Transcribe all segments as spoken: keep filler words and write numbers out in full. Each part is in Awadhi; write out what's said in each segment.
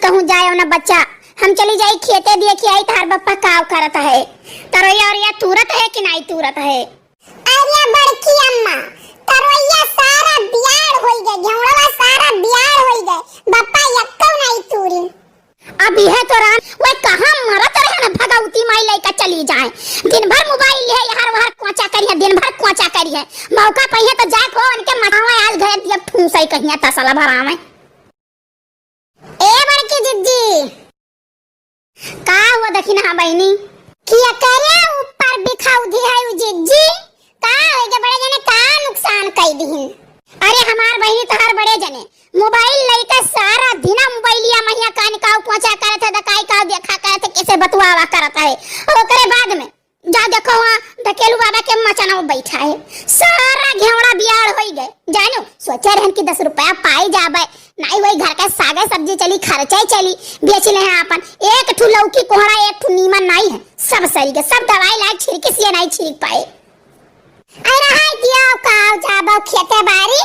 कहूँ जाए ना बच्चा, हम चली जाई खेते देखी आई तहार बप्पा काव करत है, तरोइया ओरिया तूरत है कि नाई तूरत है। अरे बड़की अम्मा, तरोइया सारा बियाड़ होई गए, घेवड़वा सारा बियाड़ होई गए, बप्पा यक्कौ नाई तूरी। अब यह तो राम, वह कहाँ मरत रहे ना भगवती माई लइका चली जाए, दिन भर मोबाइल लिहे, यहाँ वहाँ कोचा करिहे, दिन भर कोचा करिहे, मौका पइहे तो जाए को उनके मथावा आज घर दिया फूसई कहिया तसला भरावे। ए बड़की जिज्जी। का हुआ दखिनहा बहिनी? कि एकरे ऊपर बिखौधी है उ जिज्जी। का होइगे बड़े जने का नुकसान कई दिहिन? अरे हमार बहिनी तहार बड़े जने मोबाइल लइके सारा दिना मोबाइलिया महिया कान काव कोचा करत है, दकाई काव देखा करत है, कैसे बतुआवा करत है। और ओकरे बाद में जा देखो वहाँ ढकेलू बाबा के मचाना में बैठा है, सारा घेवड़ा बियाड़ होई गए। जानो, सोचे रहन कि दस रुपया पाई जाबे, नाई वही घर का सागे सब्जी चली, खर्चा ही चली, बेच ले हैं आपन। एक ठू लौकी कोहड़ा, एक ठू नीमन नाई है, सब सरी गए, सब दवाई लाए छिड़के सिए नाई छिड़क पाए। अरे हाय दिया का जाबो खेते बारी,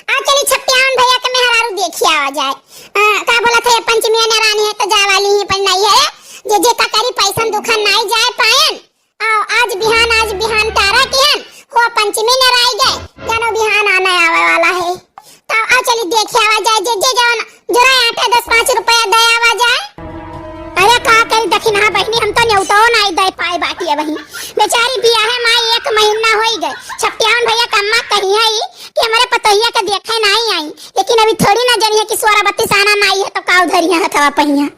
आ चली छपियान भैया के मेहरारू देखी आवा जाए। आ, का बोला था ये पंचमी ने रानी है तो जा वाली ही पर नहीं है, जे जे का करी पैसन दुखन नाई जाए पायन। आओ, आज बिहान, आज बिहान तारा किहन, हो पंचमी ने राई गए, जानो बिहान आने आवे वाला है। तो आओ चली देखे आवा जाए, जे, जे जवन जोरा आटा दस पाँच रुपया दे आवा जाए। अरे का करी दखिनहा बहिनी, हम तो न्योतो नाई दे पाए बाटी अबही। बेचारी बियाहे माई एक महीना होई गए। छपटियावन भैया के अम्मा कही है कि हमरे पतोहिया के देखे नाई आई, लेकिन अभी थोड़ी ना जानी है कि सोरा बत्तीस आना नाई है तो का उधर यहाँ हथवा पहिया।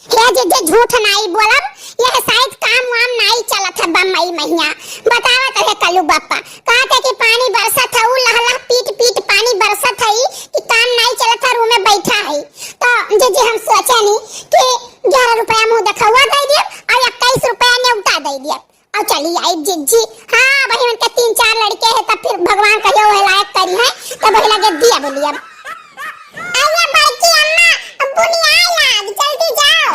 हे जिज्जी, झूठ नाई बोलब, यह शायद काम वाम नाई चलत है बम्बई महिया। बतावत रहे कलू बप्पा, कहते कि पानी बरसत है, उ लह लह पीट पीट पानी बरसत है, कि काम नाई चलत है, रूम में बैठा है। तो जिज्जी हम सोचे नी कि ग्यारह रुपया मुँह देखौआ दे दियब और इक्कीस रुपया नेवता दे दियब। और चली आई जिज्जी। हाँ, वही उनके तीन चार लड़के हैं, तब फिर भगवान कहियो वह लायक करी है, तब वही लगे दिया बोलिए। अरे बड़की अम्मा, अब बुनिया लाग, जल्दी जाओ।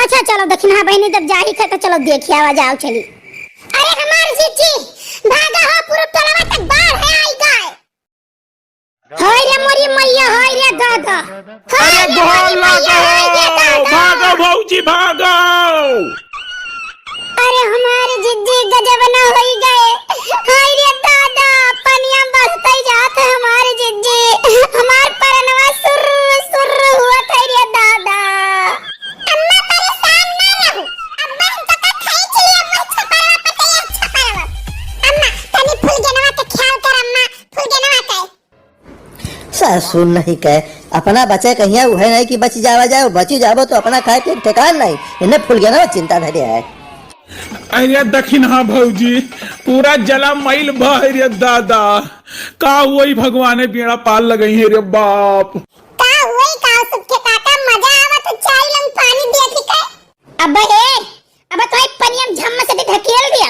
अच्छा चलो दखिनहा बहिनी, जब जाही थे तो चलो देखिए आवा जाओ चली। अरे हमार जिज्जी, भागा हो, पूरा टोलवा तक बाढ़ है आई गए। हाय रे मोरी मैया, हाय रे दादा। हाय अरे रे गोहर मोरी लागा मैया, हाय रे हो, दादा। भागो भौजी, भागो। अरे हमारे जिज्जी गजब न होई गए। हाय रे दादा, पनिया बरसते जात है हमारे जिज्जी। हमार परनवा सुर्र सुर्र हुआ था रे दादा। अम्मा परेशान ना रहू, अब्बा हम तो का खाई चली, अम्मा छपरवा पटे, छपरवा। अम्मा, तनी फुलगेनवा के ख्याल कर अम्मा, फुलगेनवा के। सासुर नहीं कहे, अपना बचे कहिया उहे नहीं कि बच जावा जाए, बची जाबो तो अपना खाए के ठेकान नहीं। इन्हें फुलगेनवा चिंता धरे है। अरे दखिनहा भौजी, पूरा जला मइल बा रे दादा। का हुई भगवाने बेड़ा पार लगई है रे बाप। का हुई का सुखे काका, मजा आवत है चाय लंग पानी देखी के। अबे हे, अबे तोय पनियम झम्म से ढकेल दिया।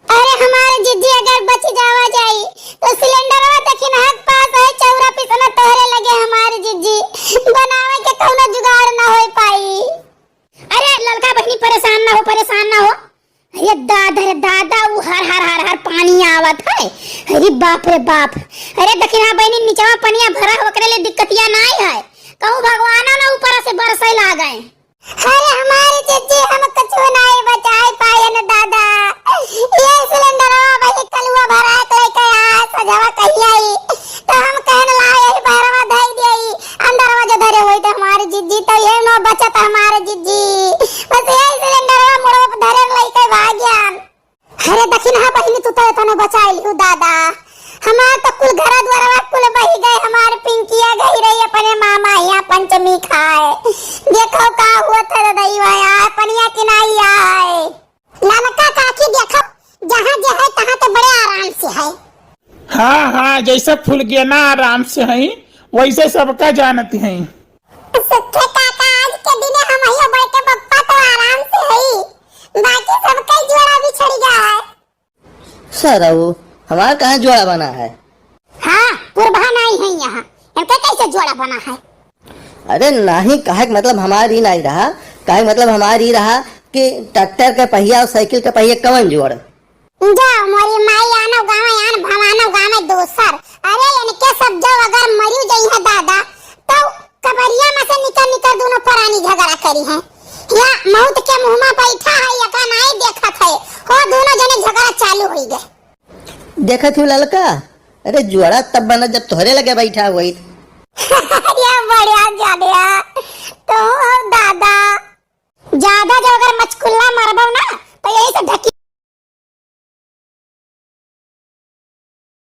अरे हमारे जिज्जी अगर बच जावा जाई तो सिलेंडरवा दखिनहा के पास है, चौरा पिसना तोहरे लगे हमारे जिज्जी, बनावे के कौनो जुगाड़ ना होई पाई। अरे ललका बहिनी परेशान ना हो, परेशान ना हो। अरे दादा रे दादा, उ हर हर हर हर पानी आवत है। अरे बाप रे बाप। अरे दखिनहा बहिनी निचवा पनिया भरा है, ओकरे लिए दिक्कतिया नाई है। कहूँ भगवाना ना ऊपर से बरसे लागे। अरे हमारे जिज्जी हम कुछ नाई बचाई पायन दादा। ये सिलेंडरवा वही कलुआ भरा के लेके आया सजवा कहिया ही। तो हम कहन ला यही बहरवा धई दिया ही। अंदरवा जो धरे होई तो हमारे जिज्जी तो ये नो बचत हमारे जिज्जी। बस यही सिलेंडरवा मुड़वा पे धरे लेके भाग्यान। अरे दखिनहा बहिनी, तू तो एतने बचाई लिहू दादा। हमार तो कुल घरा द्वारवा कुल बही गए, हमार पिंकिया गई रही अपने मामा यहाँ पंचमी खाए। देखो का हुआ था दादा, ई वाया पनिया किनाई आए। ललका काकी देखो, जहाँ जे है तहाँ तो बड़े आराम से है। हाँ, हाँ, जैसे फुलगेना आराम से है, वैसे सबका जानती हैं। सुखे काका, आज के दिने हम हियो बड़के पप्पा तो आराम से हई, बाकी सबके जोड़ा बिछड़ गया है। सरऊ, हमार कहाँ जोड़ा बना है? हाँ, पुरबा नहीं है यहाँ, इनका कैसे जोड़ा बना है? अरे नहीं, कहे के मतलब हमार ई नहीं रहा, कहे के मतलब हमार ई रहा कि ट्रैक्टर के पहिया और साइकिल के पहिया कवन जोड़? जाओ मोरी माई, आनो गाँव आन भवानो गाँव दोसर। अरे इनके सब जो अगर मरी जाई है दादा, तो कबरिया में से निकल निकल दोनों पर या मौत के मुँह मा बैठा है, यका नाई देखत है। हो, दोनों जने झगड़ा चालू होई गए। देखत हूँ ललका, अरे जुआड़ा तब बना जब तोहरे लगे बैठा हुई। या बढ़िया जानिया, तो हो दादा। ज्यादा जो अगर मचकुल्ला मारबो ना,